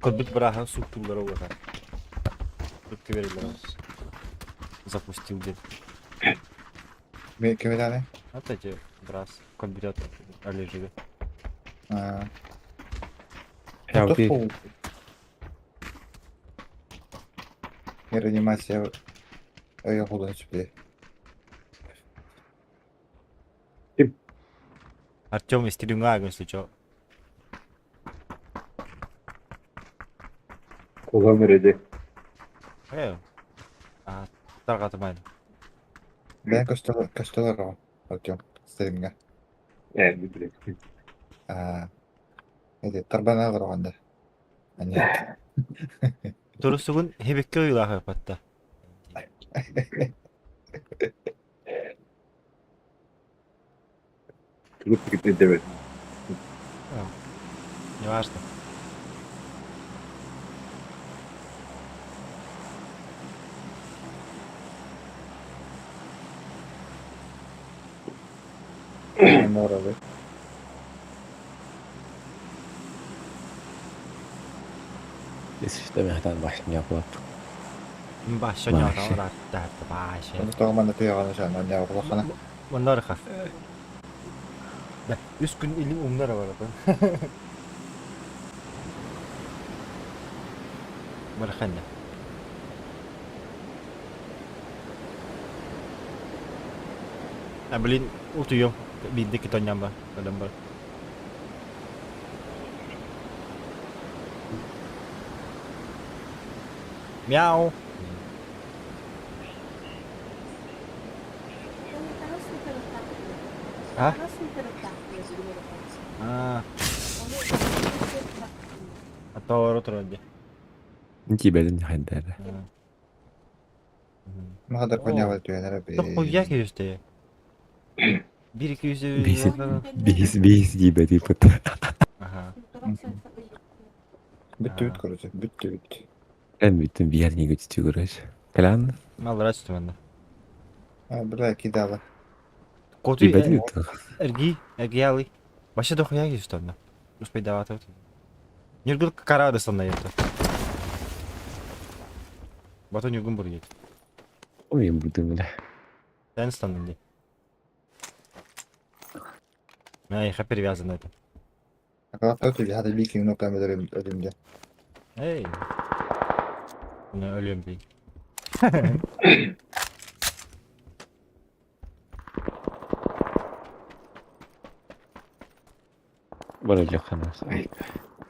Көрбүт бырааһын сууттууллара уота. Рыбка берилер Запустил диэн. Кими даҕаны? Вот эти брас компьютер олежига. Аа. Ялты. Реанимация өйө холун сүпү. Артем истилиҥҥа если чё. Кулам эрэди. Э. А, тарҕатымайын. Бэйэн көстөлөр көстөлөр оҕо Артем стримҥа. Ээ, билбит. Аа. Эти тарбана олороҕун да. Аньыат. Турусугун хебекке уйулаах ыппатта. Тугу дэбэт. Неважно. Моровы. Исişte mehtan başını yapıp. Башня башня. Оны тоҕо манна тыаҕана саанан ньаабылахана. Манна хас. Үс күн илин умнар баратын. Бараханна. А блин, утуйом. Биирдэ китонньам бар. Кэлэн бар. Мяу. А? А. А то турар дии. Кибелин хайдары. Маһадар коньява түһэнэр Тохуя киристе. Бир iki yüz Бис бис бис дибети пыт. Ага. Бүттүбүт короче, бүттүбүт. Эн бүтүн биэр ниге түтүгүрөш. Калан Маллара түстүмэнде. А, бля, кидала. Коту дибети эрги, эрги алы. Баша дохуя киристе онно. Успей давать. Нюргул кара дыстанна епті. Бато нюргун бургет. Ой, бүтүн эле. Сен станның ди. Мен перевязан это. Акалатта өтүлү, хата бии кимин окан өлүмдө. Эй. Мына өлөм дей. Бара жаканас.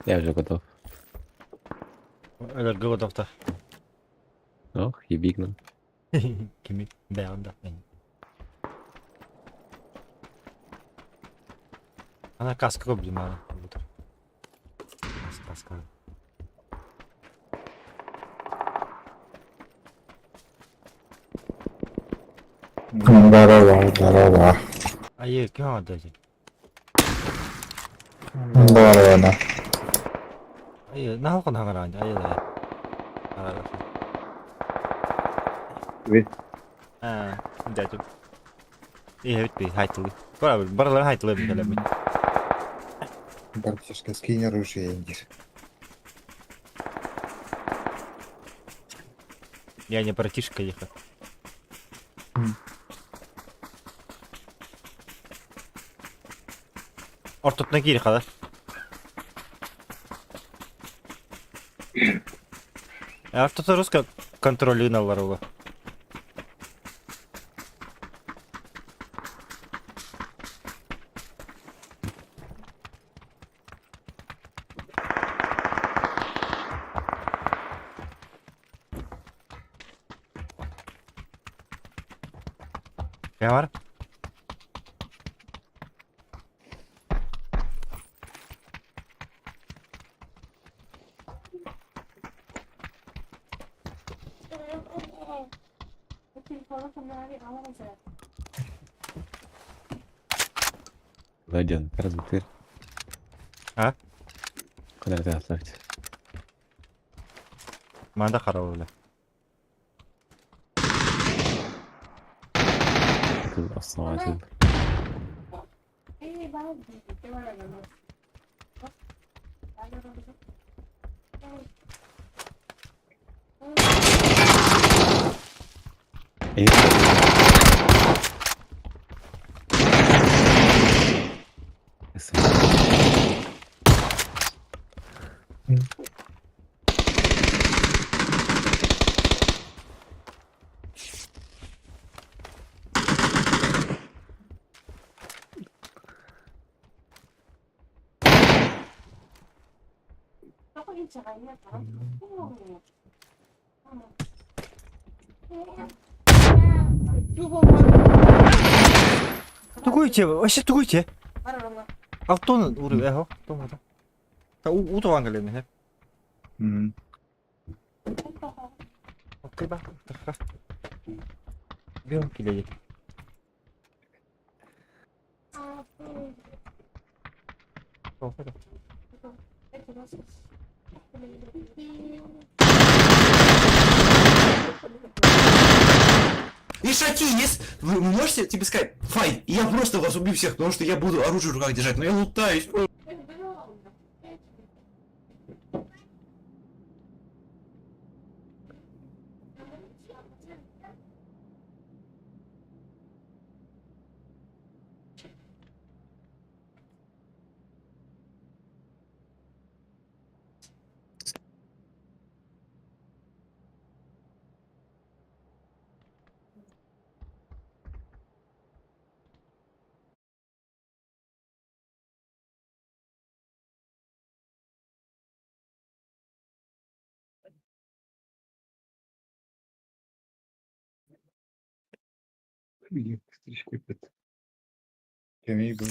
Я уже готов. Өлөргө готовта. Ох, ебигнам. Кими? Бэйанда. Ана каска көп дейм ана. Каска. Здорово, здорово. Айы, ким аңады дей? Здорово, да. Айы, нахалкын хаңаран. Айы да. Арара. Ви. А, дядю. И бит би хайтылы. Бара баралар хайтылы билем. Братишка, скинь оружие, индир. Я не братишка ехал. Ортотuna киир хала. Ортото руска контролиналар ола. Ne var? Владен, разбытыр. А? Куда ты оставить? Манда харал эле. Основатель. Тугуй че, вообще тугуй че? Алтон уру эхо, томата. Та у утуган кэлэн хэ. Окей ба. Бем киледи. Ишаки, есть, вы можете тебе сказать, файт, я просто вас убью всех, потому что я буду оружие в руках держать, но я лутаюсь. Кэмий бу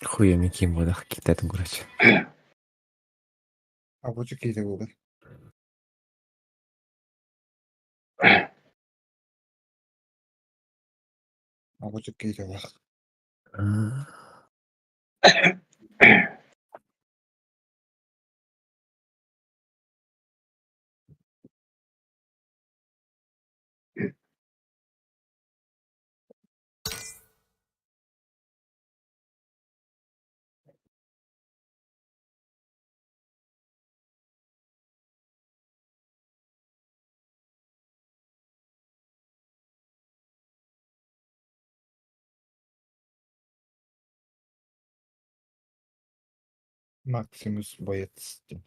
Хуя ким буолах киттэтин короче. Абочу киһитэ буолар. Абочу киһитэ буолар. Maximus боец диэн.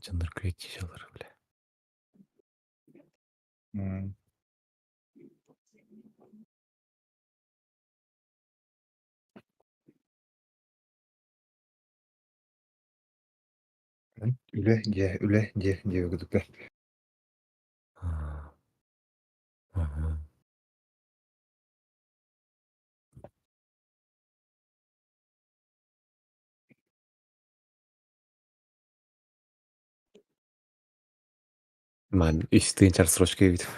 Дьоннор күрэтчи бля. Үлэ дьиэ, үлэ дьиэ диэбит курдуктар. Ман үс тыынча рассрочка эбит.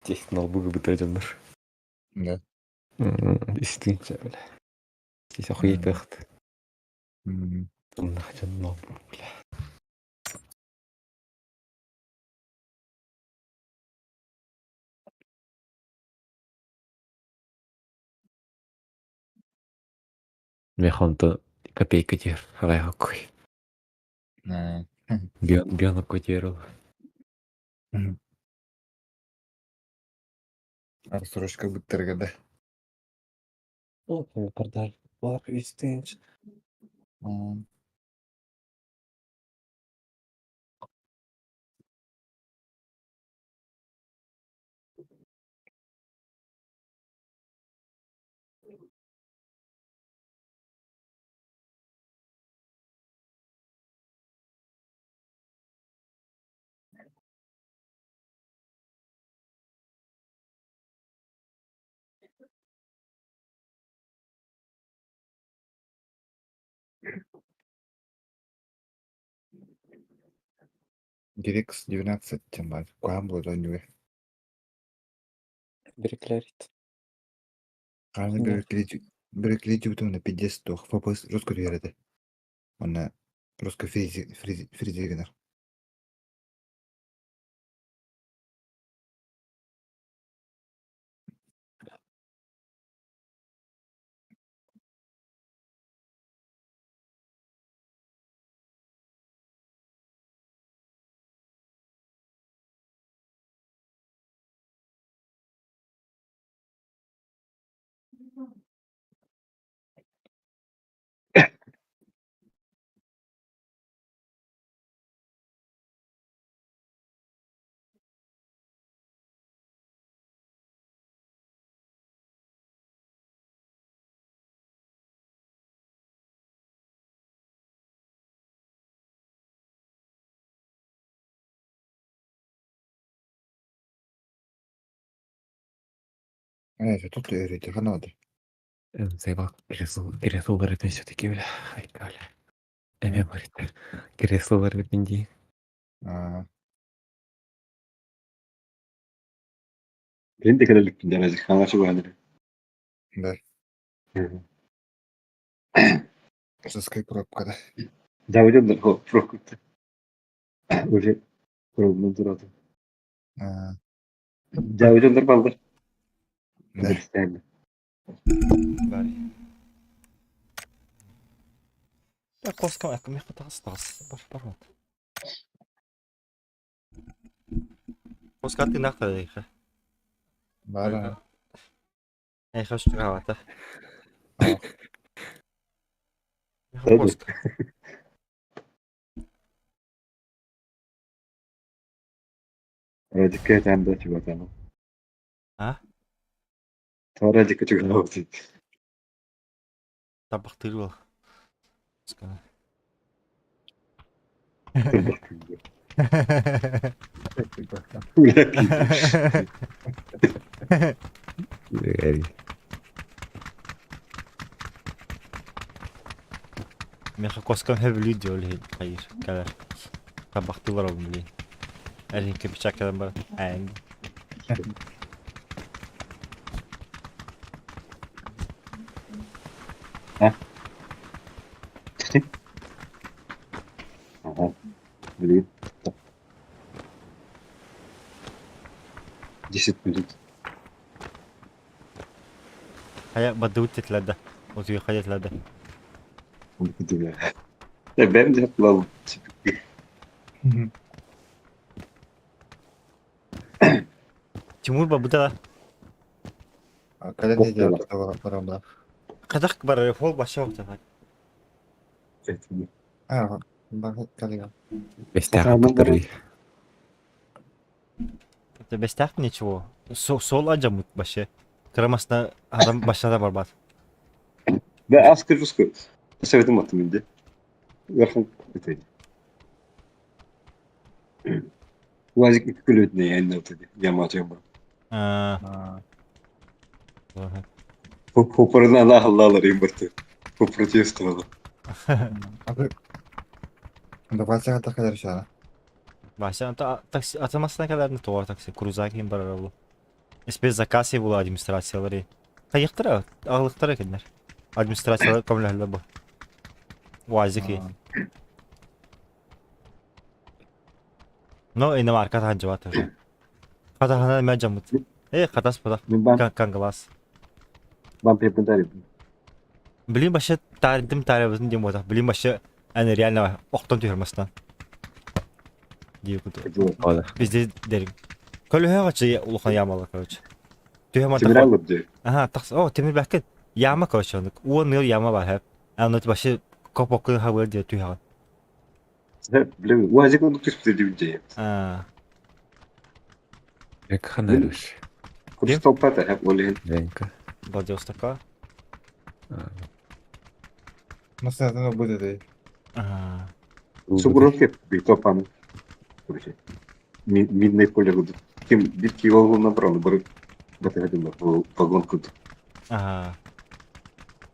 Технолбугу бытыр дьоннор. Да. Үс тыынча, бля. Здесь охуеть кыахт. Туннах дьон ноутбук, бля. Мехонто копейка тер, какой. Бион какой. Рассрочка быттарга да. О, продаж. Бар, үс тыынча. DirectX 12 диэн баар. Куһаҕан буолуо оонньууга. Береклярит. Хаана бөрөкүлэ пиздец туох FPS жестко түһэр этэ. Уонна жестко фризи гынар. Э, тут öğretiyor надо. Заебал кресло барытын все-таки, бля. Айка, бля. Эме барыта. Кресло барытын дии. Аа, Benim de kadar demezdik. Anlaşılmadı. да. Саской пробка, да. Заведем да прокут. Уже проблем durdu. Аа, Заведем балдар. да. İsterdi. Бari. Коска мехка тагыс тагыс. Бар бар. Коска ты нахта Бара. Эй, хош тугавата. Аа. Коска. Радика танда чугатана. А? Радика чугатана. Табактыр бол. Коска. Меха коскам хэвлүү диол хайр калар. Табактылар ол блин. Әлин кепчакадан бар. Айн. Ага. Блин. 10 минут. Хая бадут тетләдә. Отуй хая тетләдә. Ya ben de yapılalım. Тимур бабыта. А когда Бок ты делал этого да? Кадак бар фол баша вакыт. Аа, бар коллега. Бестях Сахарный который. Это бестах ничего. Сол ажамут башы. Кырамасына адам башына да барбат. Ve az русскую. Советом attım indi. Верхом это. Уазик күлөтүнө yani dedi. Yamaç yama. Аа. Аа, Хопорuna Allah Allah'lar имбарты. Попротестовала. а вы Давайте kadar şara. Баша ата такси атамасына кадar тоғар такси крузак им бар бу. Спец заказ була администрациялары. Кайыктыра, агылыктар экеннер. Администрациялар көмләләр бу. Уазики. Но иномарка тахан жабат уже. Катахана мен жамыт. Э, катас буда. Мен бам Кангалас. бам пепендари. Блин, башы тардым тарыбызын дем бота. Блин, башы әне реально оқтон түйірмастан. Дейі күді. Ода. Бізде дерим. Көліхе қачы улухан ямалы, короче. Түйе Темир алып де. Ага, такс. О, темир бәкет. Яма, короче, оны. Уон ел яма бар хәп. Аны башы копокын хабыр дия түйе. Блин, уазик оны түспү деп де. А, Як ханерыш. Курстопата хәп олен. Венька. Владивостока. Nasıl zaten bu dedi. Ага. Сугуров битопан. Короче. Мидный поле буду. Ким битки вагон набрал, бары. Батагадым вагон куд. Ага.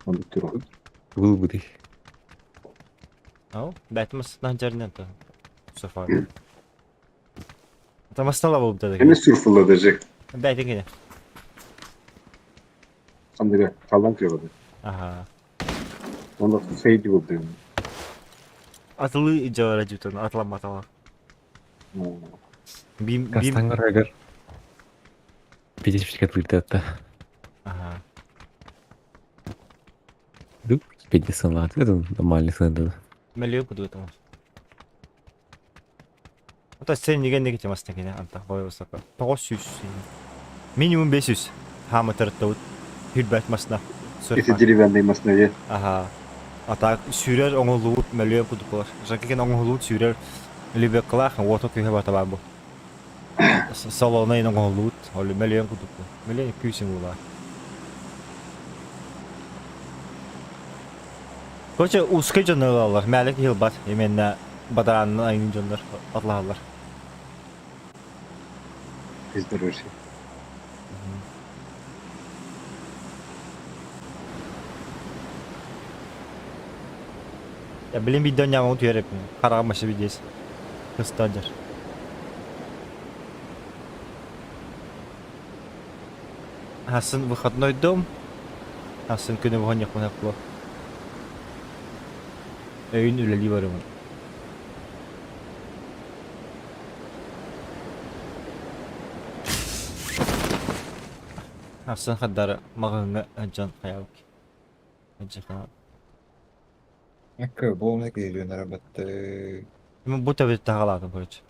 Он тура. Был бы. Ау, бәтмәс нанжарнен то. Софа. Тамастала булып да. Эме сурфула даже. Бәтен генә. Андыга калдан кырбады. Ага. Онда сейди болду. Атылы жара жутан, атлама атала. Бим бим. Кастангар агар. Пятидесятка тыльтата. Ага. Ду, 50 лат. Это нормальный сын. Мелио куду там. Ата сен неге неге темас генә анта Владивостока. 900. Минимум 500. Хамы тыртты. Хүрбэт масына. Эти деревянные масына Аха. А так сүүрэр оҥоһуллубут мөлүөн курдук буолар. Жакикен оҥоһуллубут сүүрэр лебеккалаах уоту күүһэ барыта баар бу. Салона оҥоһуллубут ол мөлүөн курдук бу. Мөлүөн күүсүн буолар. Короче, узкай дьоннор ылаллар. Мээлик иһилбат. Именно бадараанын айын дьоннор атлаһаллар. Бездорожье. Я блин видео не могу түһэреппин. Хараҕым вообще видеос. Кыстадыр. Хасын выходной дом. Хасын күнү буханьякпын хаппо. Өйүн үлэлии барымын. Ахсын хардары маҕаһыыҥҥа сылдьан хайаабыт. Сылдьан Ecco, buona che io non battere. Бу төбөт таҕалаатым короче.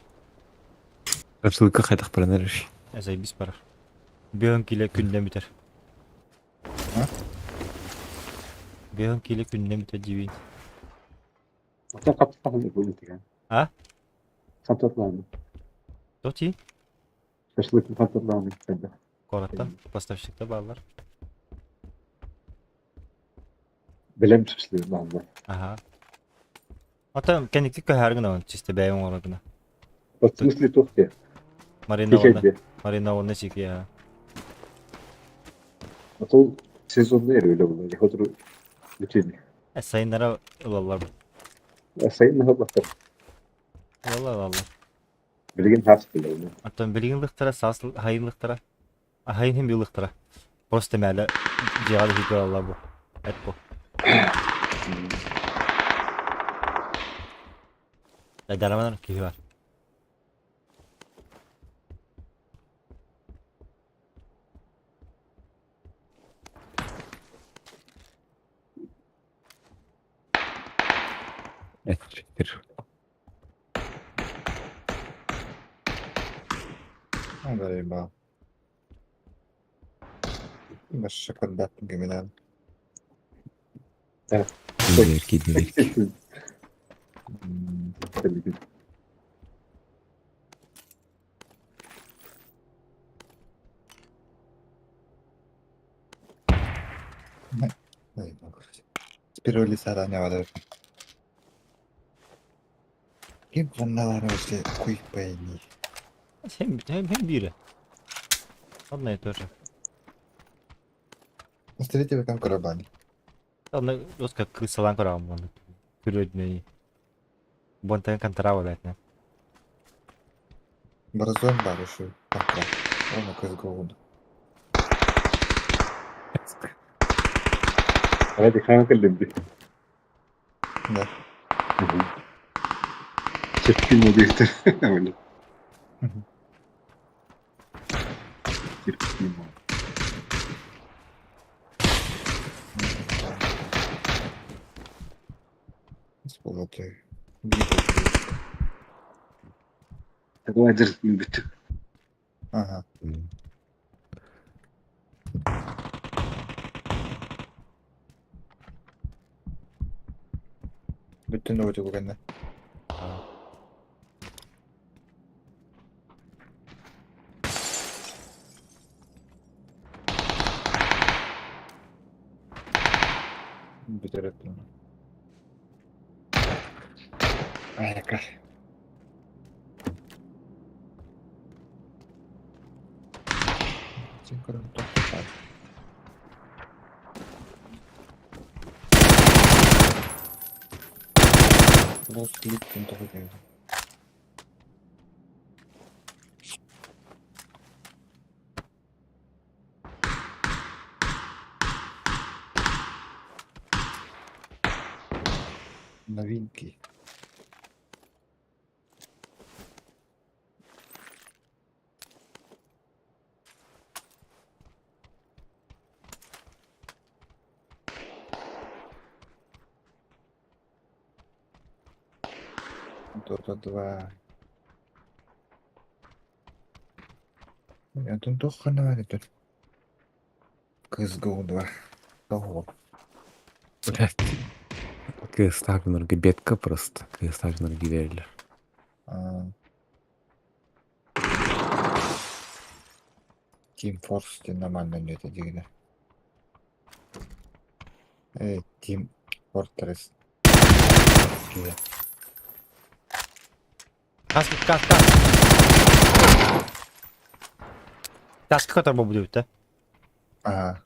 Шашлыкка хайдах баран эрэр. Заебись барар. Бүөн киле күннэ бүтэр. А? Бүөн киле күннэ бүтэр диибин. Оттон хаптаһын бу интиген. А? Хантатлааны. Тоти? Шашлык хантатлааны кэллэ. Куораттан поставщикта бааллар. Бэлэм шашлык бааллар. Аха. Ата кэнники көһөр гына чисто бэйэм оҥорор гына. В смысле туох диye? Маринованный. Кичэйди. Маринованный чики а. А то сезонный эрэ үлэ буолла. Хотуру бүтүн. Сайыннара ылаллар. Сайын наһаллахтар. Ылаллар ылаллар. Билигин хаас билэбин. Оттон билигин ылыхтара, саас хайын ылыхтара. Хайын иһин ылыхтара. Просто мээлэ дьиэҕэ да иһит ылаллар бу. Эт бу. Дараман киһи бар. Эт Заебал. Вообще когда гиминан. Дверки, дверки. Заебал, короче. С первого лица да не вода. Ким каналар вообще хуй пойми. Hem, hem, hem biri. Одно и то же. Смотрите, в этом карабане. Онно оска крысалаан көрөҕүм уонна күрүөдүнэни. Бонтан контра блядь, Борзон бар еще. Пока. Он КСГО. Ради хаан кэллим дии. Да. Терпимо диэхтэр. Терпимо. Сволоты. Давай бүтүк. Ага. Бүтүн өтө кэннэ. Бүтэр өттүн. Айка. Сен көрөн токтотар. Лос клиптен тоҕо Новинки. Дота 2. Онтон туох ханна бар этэ? Кызгы 2. Того. Блядь. Кыыстаах гынарга бетка просто. Кыыстаах гынарга верили. Team Force диэн нормально это дигинэ. Эй, Team Fortress. Каска, каска. Каска көтөр буолбут да? Аа.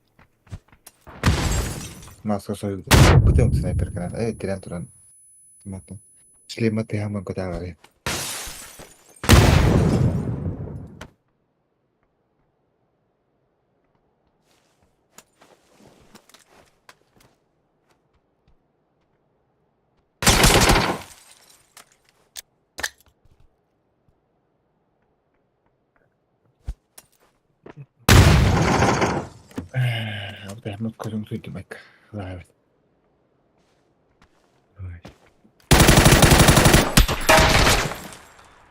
Маска союз. Бутым снайперканан. Эй, тирэн туран. Матын. Шлема тыһамын көтөҕөрү. Бэхмэт көрүҥ сүйдүмэк. Лаабыт.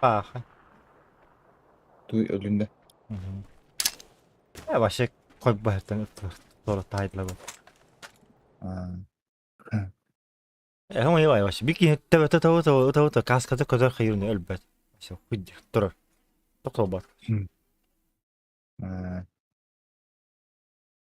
Пааха. Туй өлүннэ. Э, вообще койбаһыттан туора таайдылар. Э, ой, вообще бики төбөтө того того того то каската көтөр хайырны өлбөт. Вообще хуйди турар. Токтолбат.